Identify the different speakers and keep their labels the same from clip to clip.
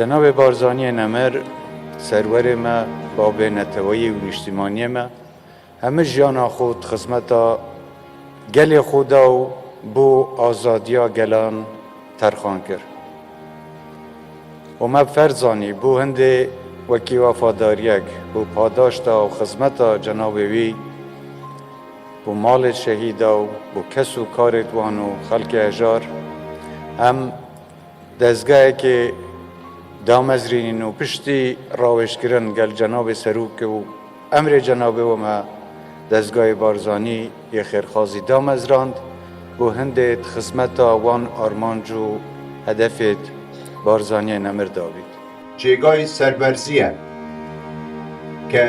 Speaker 1: جەنابێ بارزانیێ نەمر سەروەرێ مە، بابێ نەتەوەیی و نیشتیمانیێ مە، هەمە ژیانا خۆ د خزمەتا گەلێ خۆ دا و بۆ ئازادیا گەلان تەرخان کر. و مە فەرز زانی بۆ هندێ وەکی وەفاداریەک بۆ پاداشتا و خزمەتا جەنابێ وی بۆ ماڵێ شەهیدا و بۆ کەس و کارێت وان و خەڵکێ هەژار ئەم دەزگایەکێ دامەزرینین و پشتی ڕاوێژکرن گەل جەنابێ سەروک و ئەمرێ جەنابێ ومە دەزگای بارزانی یێ خێرخوازی دامەزراند بۆ هندێت خزمەتا وان ئارمانج و هەدەفێت بارزانیێ نەمر دابیت.
Speaker 2: جێگای سەربەرزییە کە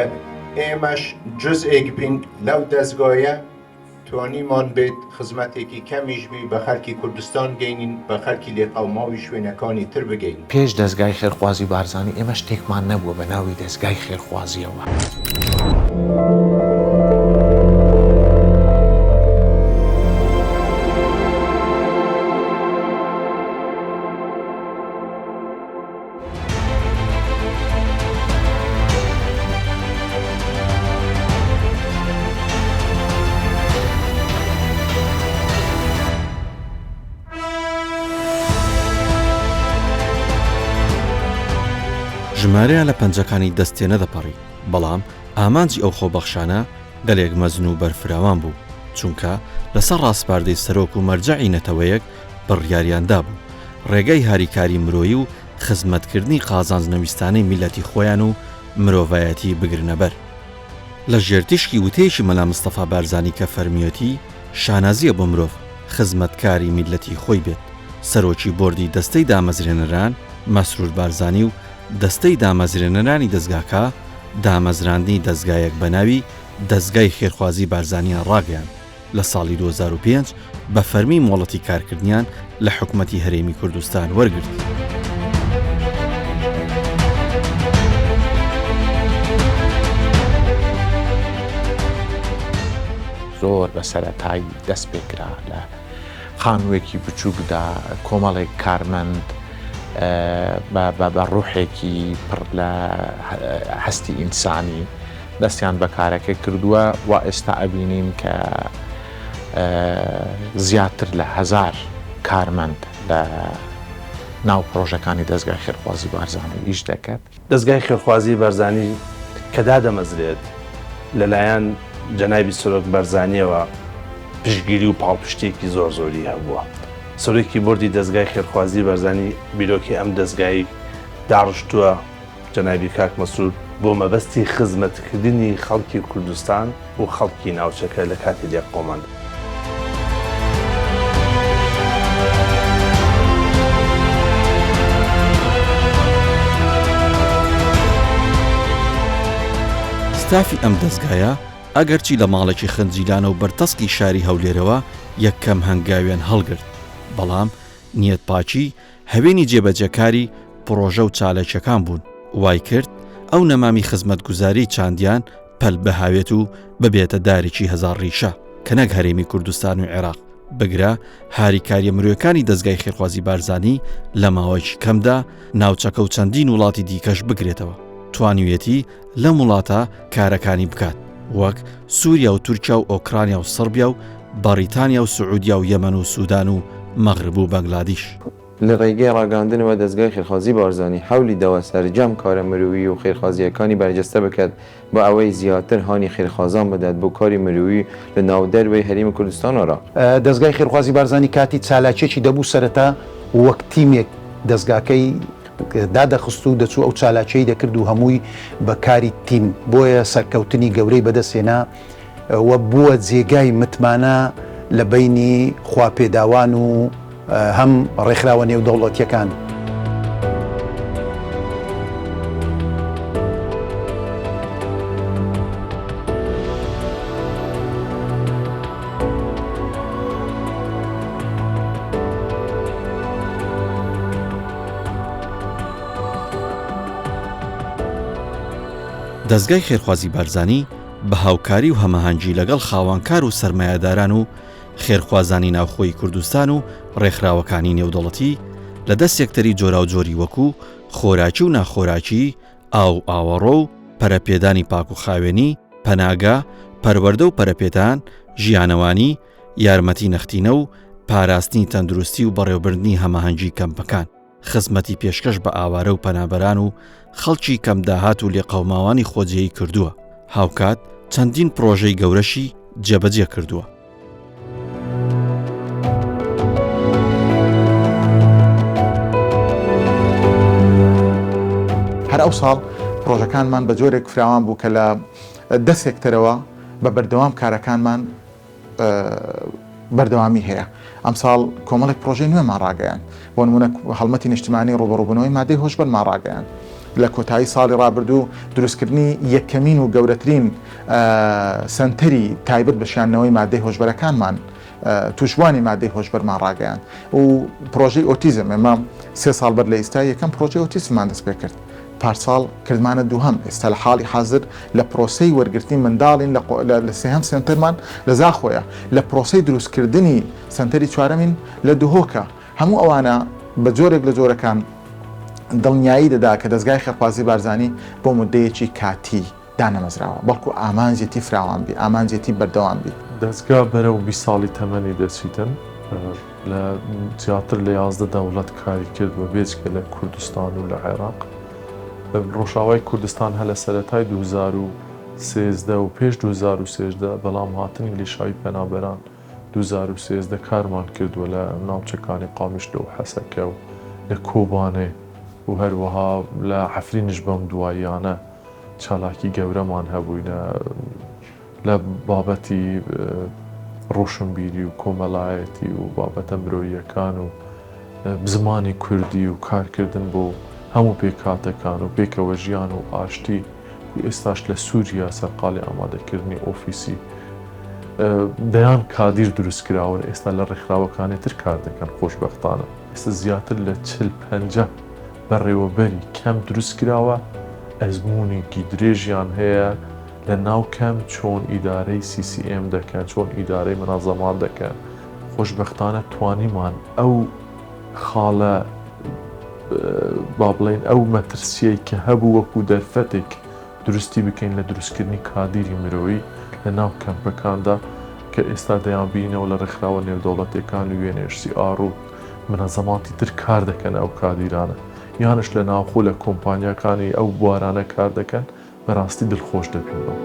Speaker 2: ئێمەش جوزئێک بین لەو دەزگایە، توانیمان بێت خزمەتێکی کەمیش بی بە خەلکی کوردستان گەینین، بە خەلکی لێقەوماوی شوێنەکانی تر بگەینین.
Speaker 3: پێش دەزگای خێرخوازی بارزانی ئێمە شتێکمان نەبووە بە ناوی دەزگای خێرخوازییەوە.
Speaker 4: ژمارەیان لە پەنجەکانی دەست تێنەدەپەڕی، بەڵام ئامانجی ئەو خۆبەخشانە گەلێک مەزن و بەرفراوان بوو، چونکە لەسەر ڕاسپاردەی سەرۆک و مەرجەعی نەتەوەیەک بڕیاریان دابوو ڕێگای هاریکاری مرۆیی و خزمەتکردنی قازانج نەویستانەی میللەتی خۆیان و مرۆڤایەتی بگرنە بەر. لە ژێر تیشکی وتەیەکی مەلا مستەفا بارزانی کە فەرمیویەتی شانازییە بۆ مرۆڤ خزمەتکاری میللەتی خۆی بێت، سەرۆکی بۆردی دەستەی دامەزرێنەران مەسرور بارزانی و دەستەی دامەزرێنەرانی دەزگاکە دامەزراندنی دەزگایەک بە ناوی دەزگای خێرخوازی بارزانیان ڕاگەیاند. لە ساڵی 2005 بە فەرمی مۆڵەتی کارکردنیان لە حکومەتی هەرێمی کوردستان وەرگرت.
Speaker 3: زۆر بە سەرەتایی دەست پێکرا لە خانوویەکی بچووکدا کۆمەڵێک کارمەند بە ڕوحێکی پڕ لە هەستی ئینسانی دەستیان بە کارەکە کردووە وا ئێستا ئەبینین کە زیاتر لە هەزار کارمەند لە ناو پرۆژەکانی دەزگای خێرخوازی بارزانی ئیش دەکات.
Speaker 5: دەزگای خێرخوازی بارزانی کە دادەمەزرێت لەلایەن جەنابی سەرۆک بارزانیەوە پشتگیری و پاڵپشتیەکی زۆر زۆری هەبووە. سەرۆکی بۆردی دەزگای خێرخوازی بارزانی بیرۆکەی ئەم دەزگای داڕشتووە. جەنابی کاک مەسرور بۆ مەبەستی خزمەتکردنی خەڵکی کوردستان و خەڵکی ناوچەکە لە کاتی لێقەومان.
Speaker 4: ستافی ئەم دەزگایە ئەگەرچی لە ماڵێکی خنجیلانە و بەرتەسکی شاری هەولێرەوە یەکەم هەنگاویان هەڵگرت، بەڵام نیەتپاکی هەوێنی جێبەجێکاری پڕۆژە و چاالکیەکان بوون، وای کرد ئەو نەمامی خزمەتگوزاری چاندیان پەل بهاوێت و ببێتە دارێکی هەزار ڕیشە کە نەک هەرێمی کوردستان و عێراق بگرە هاریکاریە مرۆیەکانی دەزگای خێرخوازی بارزانی لە ماوەیەکی کەمدا ناوچەکە و چەندین وڵاتی دیکەش بگرێتەوە توانیویەتی لەم وڵاتە کارەکانی بکات وەک سووریا و تورکیا و ئۆکرانیا و سڕبیا و بەڕیتانیا و سعودیا و یەمەن و سودان و مەغرب و بەنگلادیش.
Speaker 6: لە ڕێگەی ڕاگەاندنەوە دەزگای خێرخوازی بارزانی حەولی داوە سەرجەم کارە مرۆیی و خێرخوازییەکانی بەرجەستە بکات بۆ ئەوەی زیاتر هانی خێرخوازان بدات بۆ کاری مرۆیی لە ناو دەروەی هەرێمی کوردستان و عێراق.
Speaker 7: دەزگای خێرخوازی بارزانی کاتی چالاکیەکی دەبوو سەرەتا وەک تیمێک دەزگاکەی دادەخست و دەچوو ئەو چالاکیەی دەکرد و هەمووی بە کاری تیم بۆیە سەرکەوتنی گەورەی بەدەستهێنا و بووە جێگای متمانە لە بەینی خواپێداوان و هەم ڕێکخراوە نێودەوڵەتیەکان.
Speaker 4: دەزگای خێرخوازی بارزانی بە هاوکاری و هەماهەنگی لەگەڵ خاوەنکار و سەرمایەداران و خێرخوازانی ناوخۆی کوردستان و ڕێکخراوەکانی نێودەوڵەتی لە دە سێکتەری جۆراوجۆری وەکو. خۆراکی و ناخۆراکی، ئاو و ئاوەڕۆ و پەرەپێدانی پاکوخاوێنی، پەناگە، پەروەردە و پەرەپێدان، ژیانەوانی، یارمەتی نەختینە و پاراستنی تەندروستی و بەڕێوەبردنی هەماهەنگی کەمپەکان. خزمەتی پێشکەش بە ئاوارە و پەنابەران و خەڵکی کەمداهات و لێقەوماوانی خۆجێی کردووە، هاوکات چەندین پڕۆژەی گەورەشی جێبەجێ کردووە.
Speaker 8: هەر ئەو ساڵ پڕۆژەکانمان بە جۆرێک فراوان بوو کە لە دە سێکتەرەوە بە بەردەوام کارەکانمان بەردەوامی هەیە. ئەمساڵ کۆمەڵێک پڕۆژەی نوێمان ڕاگەیاند. بۆ نموونە هەڵمەتی نیشتمانی ڕووبەڕووبوونەوەی مادەی هۆشبەرمان ڕاگەیاند. لە کۆتایی ساڵی ڕابردوو دروستکردنی یەکەمین و گەورەترین سەنتەری تایبەت بە شیاندنەوەی مادەی هۆشبەرەکانمان تووشبووانی مادەی هۆشبەرمان ڕاگەیاند و پڕۆژەی ئۆتیزم ئێمە سێ ساڵ بەر لە ئیستا یەکەم پڕۆژەی ئۆتیزممان دەست پێ کرد. پارساڵ کردمانە دووهەم، ئێستا لە حاڵی حازر لە پرۆسەی وەرگرتنی منداڵین لە لە سێهەم سێنتەرمان لە زاخۆیە، لە پرۆسەی دروستکردنی سەنتەری چوارەمین لە دهۆکە، هەموو ئەوانە بە جۆرێک لە جۆرەکان دڵنیایی دەدا کە دەزگای خێرخوازی بارزانی بۆ موددەیەکی کاتی دانەمەزراوە، بەڵکو ئامانجێتی فراوان بی، ئامانجێتی بەردەوام بی.
Speaker 9: دەزگا بەرەو 20 ساڵی تەمەنی دەچیتن، لە زیاتر لە 11 دەوڵەت کاری کردووە بێجگە لە کوردستان و لە عێراق. ڕۆژئاوای کوردستان هەر لە سەرەتای 2013 و پێش 2013 بەڵام هاتنی لێشاوی پەنابەران 2013 کارمان کردووە لە ناوچەکانی قامیشلۆ و حەسەکە و لە کۆبانێ و هەروەها لە عەفرینیش بەم دواییانە چالاکی گەورەمان هەبووینە لە بابەتی ڕۆشنبیری و کۆمەڵایەتی و بابەتە مرۆییەکان و زمانی کوردی و کارکردن بۆ هەموو پێکهاتەکان و پێکەوە ژیان و ئاشتی و ئێستاش لە سووریا سەرقاڵی ئامادەکردنی ئۆفیسی دەیان کادیر دروست کراون ئێستا لە ڕێکخراوەکانی تر کار دەکەن خۆشبەختانە ئێستا زیاتر لە 40 50 بەڕێوەبەری کەم دروست کراوە ئەزموونێکی درێژیان هەیە لە ناو کەم چۆن ئیدارەی CCM دەکەن چۆن ئیدارەی منەزەمات دەکەن خۆشبەختانە توانیمان ئەو خاڵە با بڵێین ئەو مەترسیەی کە هەبوو وەکو دەرفەتێک دروستی بکەین لە دروستکردنی کادیری مرۆیی لە ناو کەمپەکاندا کە ئێستا دەیانبینەوە لە ڕێکخراوە نێودەوڵەتیەکان و UNHCR و منەزەماتی تر کار دەکەن ئەو کادیرانە یانش لە ناوخۆ لە کۆمپانیاکانی ئەو بوارانە کار دەکەن بەراستی دلخۆش دەبین بەو.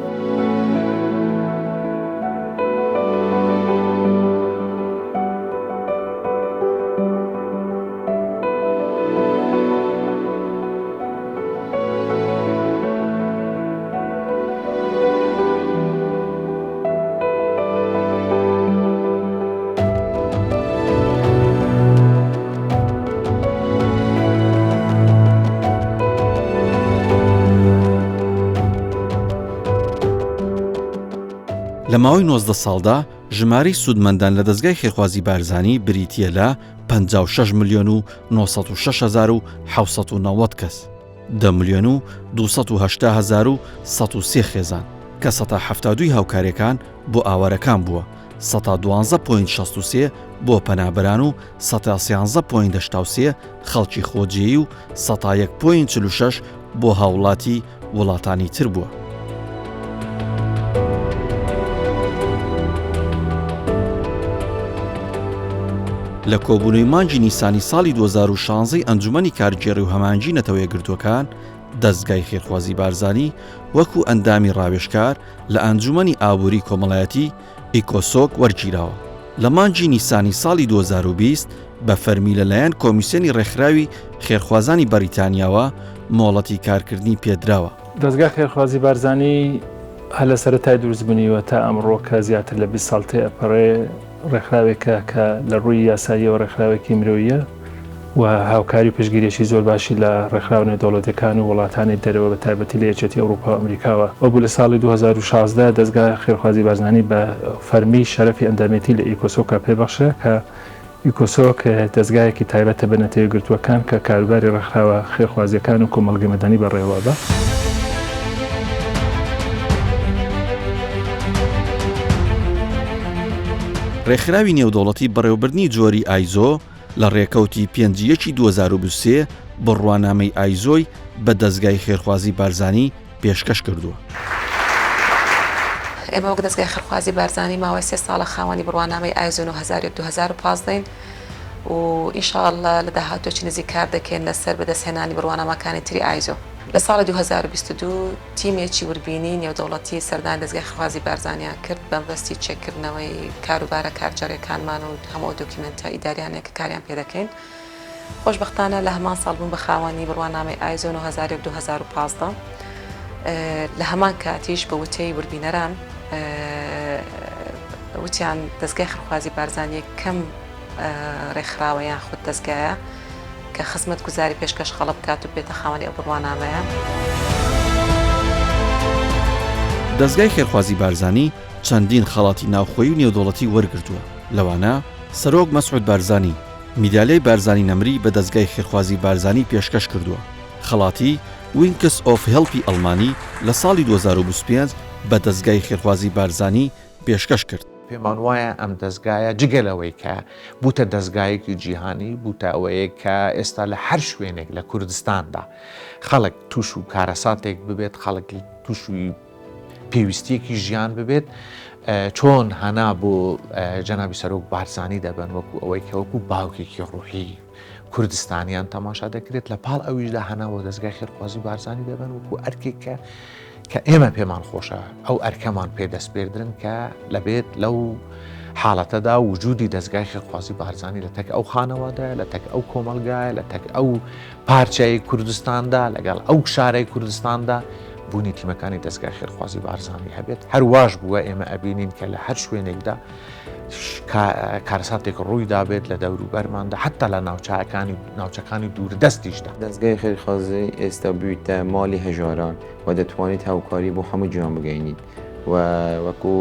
Speaker 4: لە ماوەی 19 ساڵدا ژمارەی سوودمەندان لە دەزگای خێرخوازی بارزانی بریتییە لە 56 ملیۆن و 906 هەزار و 790 کەس. دە ملیۆن و 280 هەزار و 103 خێزان کە سەتا 72 هاوکاریەکان بۆ ئاوارەکان بووە، سەتا دوانزە point 63 بۆ پەنابەران و سەتا سیانزە point 83 خەڵکی خۆجێی و سەتا یەک point 46 بۆ هاوڵاتی وڵاتانی تر بووە. لە کۆبوونەوەی مانگی نیسانی ساڵی 2016 ئەنجومەنی کارگێڕی و هەماهەنگی نەتەوە یەکگرتووەکان، دەزگای خێرخوازی بارزانی وەکو ئەندامی ڕاوێژکار لە ئەنجومەنی ئابووری کۆمەڵایەتی ئیکۆسۆک وەرگیراوە. لە مانگی نیسانی ساڵی 2020 بە فەرمی لەلایەن کۆمیسیۆنی ڕێکخراوی خێرخوازانی بەریتانیاوە مۆڵەتی کارکردنی پێدراوە.
Speaker 10: دەزگای خێرخوازی بارزانی هەر لە سەرەتای دروستبوونیوە تا ئەمڕۆ کە زیاتر لە 20 ساڵ تێئەپەڕێ ڕێکخراوێکە کە لە ڕووی یاساییەوە ڕێکخراوێکی مرۆییە و هاوکاری و پشتگیریی زۆر باشی لە ڕێکخراوە نێودەوڵەتییەکان و وڵاتانی دەرەوە بە تایبەتی لە یەکێتی ئەوروپا و ئەمریکاوە بوو. لە ساڵی 2016 دەزگا خێرخوازی بارزانی بە فەرمی شەرەفی ئەندامێتی لە ئیکۆسۆکا پێبەخشرا کە ئیکۆسۆک دەزگایەکی تایبەتە بە نەتەوەیەکگرتووەکان کە کاروباری ڕێکخراوە خێرخوازییەکان و کۆمەڵگەی مەدەنی بەڕێوەبا.
Speaker 4: ڕێکخراوی نێودەوڵەتی بەڕێوەبردنی جۆری ئایزۆ لە ڕێکەوتی پێنج یەکی 2023. بڕوانامەی ئایزۆی بە دەزگای خێرخوازی بارزانی پێشکەش کردووە.
Speaker 11: ئێمە وەک دەزگای خێرخوازی بارزانی ماوەی سێ ساڵە خاوەنی بڕوانامەی ئایزۆ 9001 2015 ین و ان شاء اللە لە داهاتووەکی نزیک کار دەکەین لەسەر بەدەستهێنانی بڕوانامەکانی تری ئایزۆ. لە ساڵی 2022 تیمێکی وردبینی نێودەوڵەتی سەردانی دەزگای خێرخوازی بارزانیان کرد بەمەبەستی چێککردنەوەی کاروبارە کارگێڕیەکانمان و هەموو ئەو دۆکیومێنتە ئیداریانەی کە کاریان پێدەکەین. خۆشبەختانە لە هەمان ساڵ بووم بە خاوەنی بڕوانامەی ئایزۆ 9001 2015. لە هەمان کاتیش بە وتەی وردبینەران وتیان دەزگای خێرخوازی بارزانی یەکەم ڕێکخراوە یان خود دەزگایە کە خزمەتگوزاری پێشکەش خەڵک بکات و ببێتە خاوەنی ئەو بڕوانامەیە.
Speaker 4: دەزگای خێرخوازی بارزانی چەندین خەڵاتی ناوخۆیی و نێودەوڵەتی وەرگرتووە، لەوانە، سەرۆک مەسعود بارزانی میدالیای بارزانی نەمری بە دەزگای خێرخوازی بارزانی پێشکەش کردووە، خەڵاتی، وینکس ئۆف هێڵپی ئەڵمانی، لە ساڵی 2025 بە دەزگای خێرخوازی بارزانی پێشکەش کرد.
Speaker 3: پێمان وایە ئەم دەزگایە جگە لەوەی کە بووتە دەزگایەکی جیهانی، بووتە ئەوەیە کە ئێستا لە هەر شوێنێک لە کوردستاندا خەڵک تووش و کارەساتێک ببێت، خەڵک تووشی پێویستیەکی ژیان ببێت، چۆن هانا بۆ جەنابی سەرۆک بارزانی دەبەن وەکو ئەوەی کە وەکو باوکێکی ڕوحی کوردستانیان تەماشا دەکرێت، لە پاڵ ئەویشدا هەنا بۆ دەزگای خێرخوازی بارزانی دەبەن وەکو ئەرکێک کە کە ئێمە پێمان خۆشە ئەو ئەرکەمان پێ دەسپێردرن کە لەبێت لەو حاڵەتەدا وجودی دەزگای خێرخوازی بارزانی لە تەک ئەو خانەوادەیە لە تەک ئەو کۆمەڵگایە لە تەک ئەو پارچەی کوردستاندا لەگەڵ ئەو شارەی کوردستاندا بوونی تیمەکانی دەزگای خێرخوازی بارزانی هەبێت هەر واش بووە ئێمە ئەبینین کە لە هەر شوێنێکدا کارەساتێک ڕووی دابێت لە دەوروبەرماندا حتا لە ناوچەکانی ناوچەکانی دووردەستیشدا.
Speaker 6: دەزگای خێرخوازی ئێستا بوویتە ماڵی هەژاران و دەتوانیت هاوکاری بۆ هەموو جیهان بگەینیت و وەکو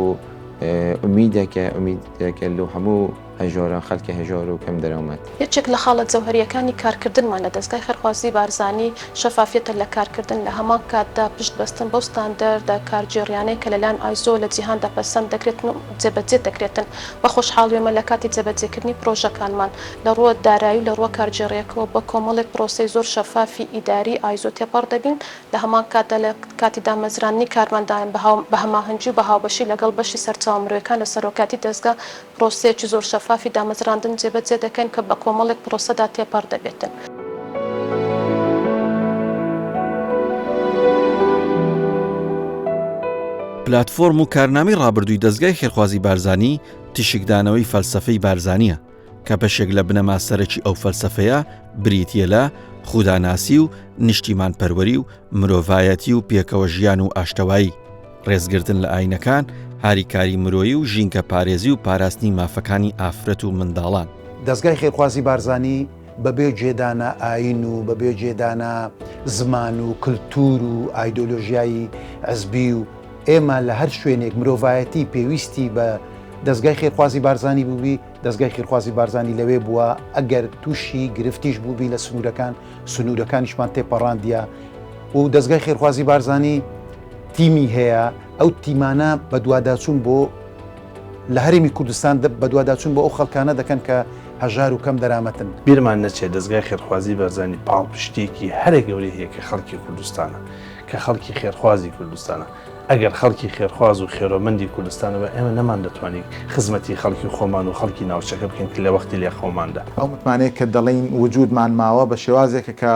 Speaker 6: ئومیدەکە ئومیدەکە لۆ هەموو هەژاران خەلکی هەژار و کەم دەرامەت.
Speaker 12: یەکێک لە خاڵە جەوهەرییەکانی کارکردنمان لە دەزگای خێرخوازیی بارزانی، شەفافیەتە لە کارکردن، لە هەمان کاتدا پشت بەستن بەو ستاندەردە کارگێڕیانەی کە لەلایەن ئایزۆ لە جیهاندا پەسەند دەکرێتن و جێبەجێ دەکرێتن. بە خۆشحاڵیەمە لە کاتی جێبەجێکردنی پرۆژەکانمان لە ڕووە دارایی و لە ڕووە کارگێڕییەکەوە بە کۆمەڵێک پرۆسەی زۆر شەفافی ئیداری ئایزۆ تێپەڕ دەبین، لە هەمان کاتدا لە کاتی دامەزراندنی کارمەندان بە هەماهەنگی و بە هاوبەشی لەگەڵ بەشی سەرچاوە مرۆیەکان لە سەرۆکایەتی دەزگا پرۆسەیەکی زۆر شەفافی دامەزراندن جێبەجێ دەکەین کە بە کۆمەڵێک پرۆسەدا تێپەڕ دەبێتن.
Speaker 4: پلاتفۆرم و کارنامەی ڕابردووی دەزگای خێرخوازی بارزانی تیشکدانەوەی فەلسەفەی بارزانییە، کە بەشێک لە بنەما سەرەکی ئەو فەلسەفەیە بریتییە لە خوداناسی و نیشتیمانپەروەری و مرۆڤایەتی و پێکەوە ژیان و ئاشتەوایی، ڕێزگرتن لە ئاینەکان، هاریکاری مرۆیی و ژینگە پارێزی و پاراستنی مافەکانی ئافرەت و منداڵان.
Speaker 7: دەزگای خێرخوازی بارزانی بەبێ گوێدانە ئاین و بەبێ گوێدانە زمان و کلتور و ئایدۆلۆژیای حزبی و ئێمە لە هەر شوێنێک مرۆڤایەتی پێویستی بە دەزگای خێرخوازی بارزانی بووبی، دەزگای خیرخوازی بارزانی لەوێ بووە، ئەگەر تووشی گرفتیش بووبی لە سنوورەکان، سنوورەکانیشمان تێپەڕاندیە و دەزگای خێرخوازی بارزانی تیمی هەیە، ئەو تیمانە بەدواداچوون بۆ لە هەرێمی کوردستان بەدواداچوون بۆ ئەو خەڵکانە دەکەن کە هەژار و کەم دەرامەتن.
Speaker 5: بیرمان نەچێت دەزگای خێرخوازی بارزانی پاڵپشتییەکی هەرە گەورەی هەیە کە خەڵکی کوردستانە، کە خەڵکی خێرخوازی کوردستانە. ئەگەر خەڵکی خێرخواز و خێرۆمەندی کوردستان نەبا ئێمە نەماندەتوانی خزمەتی خەڵکی خۆمان و خەڵکی ناوچەکە بکەین کە لە وەختی لێقەوماندا.
Speaker 8: ئەو متمانەیە کە دەڵێین وجودمان ماوە بە شێوازێکە کە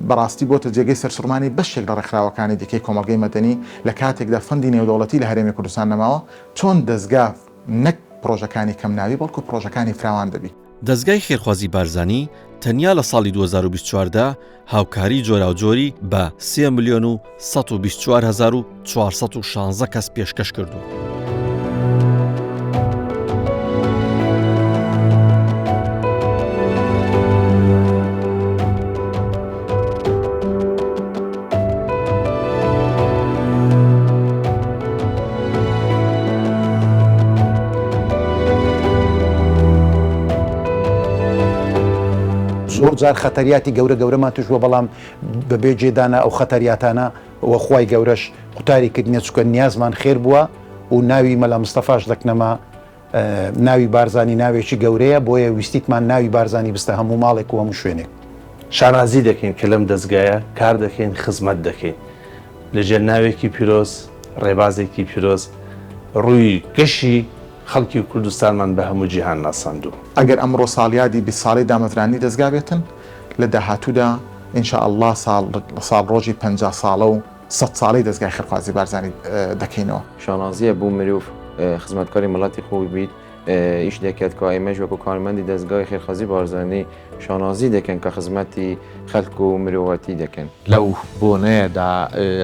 Speaker 8: بەڕاستی بۆتە جێگەی سەرسوڕمانی بەشێک لە ڕێکخراوەکانی دیکەی کۆمەڵگەی مەدەنی لە کاتێکدا فەندی نێودەوڵەتی لە هەرێمی کوردستان نەماوە چۆن دەزگا نەک پڕۆژەکانی کەم ناوی بەڵکو پڕۆژەکانی فراوان دەبی.
Speaker 4: دەزگای خێرخوازی بارزانی تەنیا لە ساڵی 2024 دا هاوکاری جۆراوجۆری بە سێ ملیۆن و 124 هەزار و 416 کەس پێشکەش کردووە.
Speaker 7: زۆر جار خەتەریاتی گەورە گەورەمان توش بووە بەڵام بەبێ جێدانە ئەو خەتەریاتانە و خوای گەورەش قوتاری کردینە چونکە نیازمان خێر بووە و ناوی مەلا مستەفاش دەکنەمە ناوی بارزانی ناوێکی گەورەیە بۆیە ویستیتمان ناوی بارزانی بستە هەموو ماڵێک و هەموو شوێنێک.
Speaker 5: شانازی دەکەین کە لەم دەزگایە کار دەکەین، خزمەت دەکەین. لە ژێر ناوێکی پیرۆز، ڕێبازێکی پیرۆز، ڕووی گەشی خەڵکی کوردستانمان بە هەموو جیهان ناساندووە.
Speaker 8: ئەگەر ئەمڕۆ ساڵیادی 20 ساڵەی دامەزراندنی دەزگا بێتن، لە داهاتوودا ان شاء اللە ساڵڕۆژی 50 ساڵە و سەد ساڵەی دەزگای خێرخوازی بارزانی دەکەینەوە.
Speaker 6: شانازیە بۆ مرۆڤ خزمەتکاری مڵەتی خۆی بیت ئیش دەکات کە ئێمەش وەکو کارمەندی دەزگای خێرخوازی بارزانی شانازی دەکەن کە خزمەتی خەلک و مرۆڤاتی دەکەن.
Speaker 3: لەو بۆنەیەدا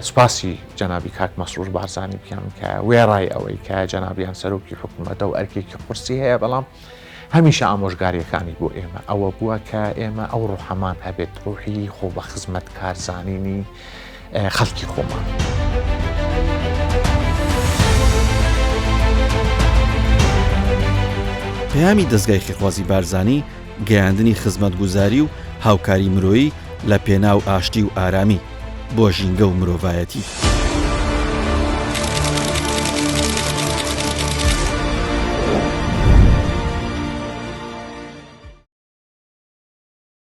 Speaker 3: سوپاسی جەنابی کاک مەسرور بارزانی بکەم کە وێڕای ئەوەی کە جەنابیان سەرۆکی حکوومەتە و ئەرکێکی قورسی هەیە بەڵام هەمیشە ئامۆژگاریەکانی بۆ ئێمە ئەوە بووە کە ئێمە ئەو ڕۆحەمان هەبێت ڕۆحی خۆ بە خزمەتکارزانینی خەڵکی خۆمان.
Speaker 4: پەیامی دەزگای خێرخوازی بارزانی گەیاندنی خزمەتگوزاری و هاوکاری مرۆیی لە پێناو ئاشتی و ئارامی بۆ ژینگە و مرۆڤایەتی.